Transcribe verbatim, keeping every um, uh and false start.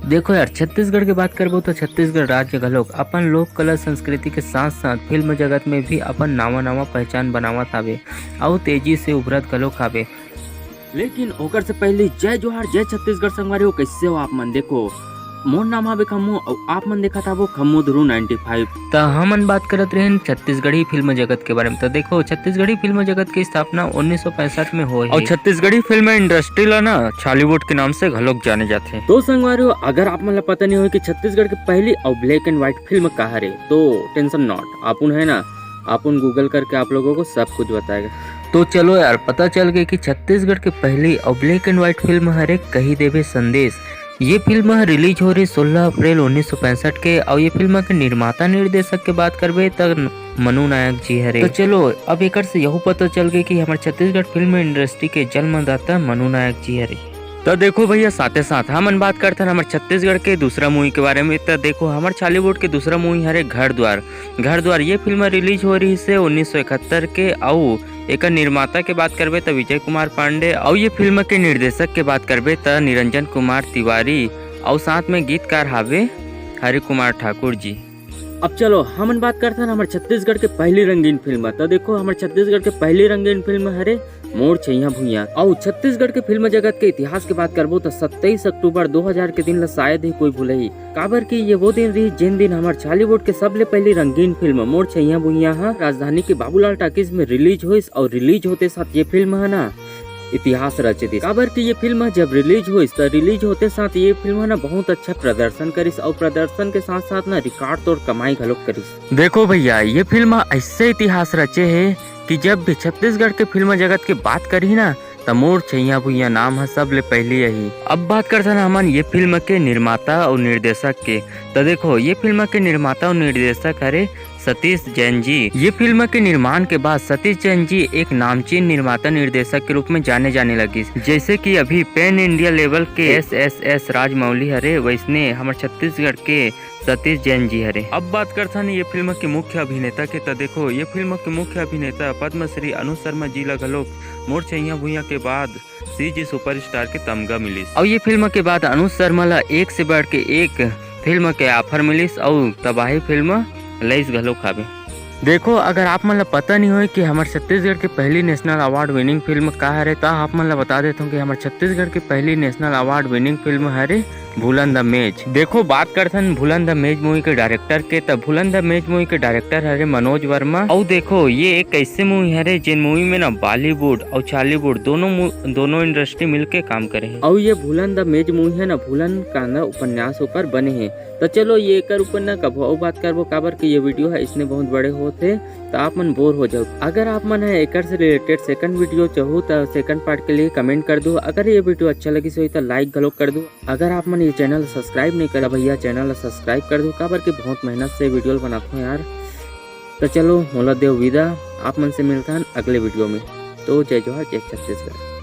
देखो यार, छत्तीसगढ़ के बात करबो तो छत्तीसगढ़ राज्य घलोक अपन लोक कला संस्कृति के साथ साथ फिल्म जगत में भी अपन नावा नावा पहचान बनावत हावे, अउ तेजी से उभरत घलोक हावे। लेकिन ओकर से पहले जय जोहार, जय छत्तीसगढ़ संगवारी हो। कैसे हो आप मन? देखो, मोर नाम हावे खम्मू, अउ आप मन देखत हावो खम्मू ध्रुव नाइंटी फाइव। त हमन बात करत रहेन छत्तीसगढ़ी फिल्म जगत के बारे में। त देखो, छत्तीसगढ़ी फिल्म जगत के स्थापना उन्नीस सौ पैंसठ में होए अउ हे। छत्तीसगढ़ी फिल्म इंडस्ट्री ला ना छॉलीवुड के नाम से घलोक जाने जाथे। तो संगवारी हो, अगर आप मन ला पता नहीं होय कि छत्तीसगढ़ के पहली अउ ब्लैक एंड व्हाइट फिल्म का हरे, तो टेंशन नॉट, आपुन है ना, आपुन गूगल करके आप लोगों को सब कुछ बताएगा। तो चलो यार, पता चल गए कि छत्तीसगढ़ के पहली अउ ब्लैक एंड व्हाइट फिल्म हरे कही देबे संदेश। ये फिल्म ह रिलीज हो रही सोलह अप्रैल उन्नीस सौ पैंसठ के, अउ ये फिल्म के निर्माता निर्देशक के बात करबे त मनु नायक जी हरे। तो चलो, अब एकर से यहू पता चल गए कि हमर छत्तीसगढ़ फिल्म इंडस्ट्री के जन्मदाता मनु नायक जी हरे। तो देखो भैया, साथे साथ हमन बात करथन हमर छत्तीसगढ़ के दूसरा मूवी के बारे में। तो देखो, हमर छॉलीवुड के दूसरा मूवी हरे घर द्वार। घर द्वार ये फिल्म रिलीज हो रही से उन्नीस सौ इकहत्तर के, अउ एकर निर्माता के बात करबे त विजय कुमार पांडे, अउ ये फिल्म के निर्देशक के बात करबे त निरंजन कुमार तिवारी, अउ साथ में गीतकार हावे हरि कुमार ठाकुर जी। अब चलो, हमन बात करथन हमर छत्तीसगढ़ के पहली रंगीन फिल्म। तो देखो, हमर छत्तीसगढ़ के पहली रंगीन फिल्म हरे मोर छैया भुइयां। अउ छत्तीसगढ़ के फिल्म जगत के इतिहास के बात करबो त सत्ताईस अक्टूबर दो हज़ार के दिन ला शायद ही कोई भूलही, काबर कि ये वो दिन रही, जिन दिन हमर छॉलीवुड के सबले पहली रंगीन फिल्म मोर छैया भुइयां ह राजधानी के बाबूलाल टाकीज में रिलीज होइस। अउ रिलीज होते साथ ये फिल्म ह ना इतिहास रच दिस, काबर कि ये फिल्म ह जब रिलीज होइस, त रिलीज होते साथ ये फिल्म ह ना बहुत अच्छा प्रदर्शन करिस, अउ प्रदर्शन के साथ साथ ना रिकॉर्ड तोड़ कमाई घलोक करिस। देखो भैया, ये फिल्म ह ऐसे इतिहास रचे हे कि जब भी छत्तीसगढ़ के फिल्म जगत के बात करही ना, त मोर छैया भुइयां नाम ह सबले पहली आही। अब बात करथन हमन ये फिल्म के निर्माता अउ निर्देशक के। त देखो, ये फिल्म के निर्माता अउ निर्देशक हरे सतीश जैन जी। ये फिल्म के निर्माण के बाद सतीश जैन जी एक नामचीन निर्माता निर्देशक के रूप में जाने जाने लगिस, जैसे कि अभी पैन इंडिया लेवल के एस एस एस राजमौली हरे, वैसने हमर छत्तीसगढ़ के सतीश जैन जी हरे। अब बात करथन ये फिल्म के मुख्य अभिनेता के। त देखो, ये फिल्म के मुख्य अभिनेता पद्मश्री अनुज शर्मा जी ला घलोक मोर छैया भुइयां के बाद सीजी सुपरस्टार के तमगा मिलिस। अउ ये फिल्म के बाद अनुज शर्मा ला एक से बढ़ के एक फिल्म के ऑफर मिलिस, अउ तबाही फिल्म लइस घलोक हावे। देखो, अगर आप मन ला पता नहीं होय कि हमर छत्तीसगढ़ के पहली नेशनल अवार्ड विनिंग फिल्म का हरे, त आप मन ला बता देथों कि हमर छत्तीसगढ़ के पहली नेशनल अवार्ड विनिंग फिल्म हरे भूलन द मेज। देखो, बात करथन भूलन द मेज मूवी के डायरेक्टर के, त भूलन द मेज मूवी के डायरेक्टर हरे मनोज वर्मा। अउ देखो, ये एक ऐसे मूवी हरे, जेन मूवी में ना बॉलीवुड अउ छॉलीवुड दोनों मू-, दोनों इंडस्ट्री मिलके काम करे हे। अउ ये भूलन द मेज मूवी ह ना भूलन कांदा उपन्यास ऊपर बने हे। त चलो, ये एकर ऊपर ना कभू अउ बात करबो, काबर कि ये वीडियो ह इसने बहुत बड़े होत हे, त आप मन बोर हो जाओ। अगर आप मन ह एकर से रिलेटेड सेकंड वीडियो चाहू, त सेकंड पार्ट के लिए कमेंट कर दो। अगर ये वीडियो अच्छा लगिस होही, त लाइक घलोक कर दो। अगर आप मन ये चैनल सब्सक्राइब नहीं करा भैया, चैनल ला सब्सक्राइब कर दो, काबर कि बहुत मेहनत से वीडियो बनाथों यार। त चलो, मोला देव विदा, आप मन से मिलथन अगले वीडियो में। तो जय जोहार, जय छत्तीसगढ़।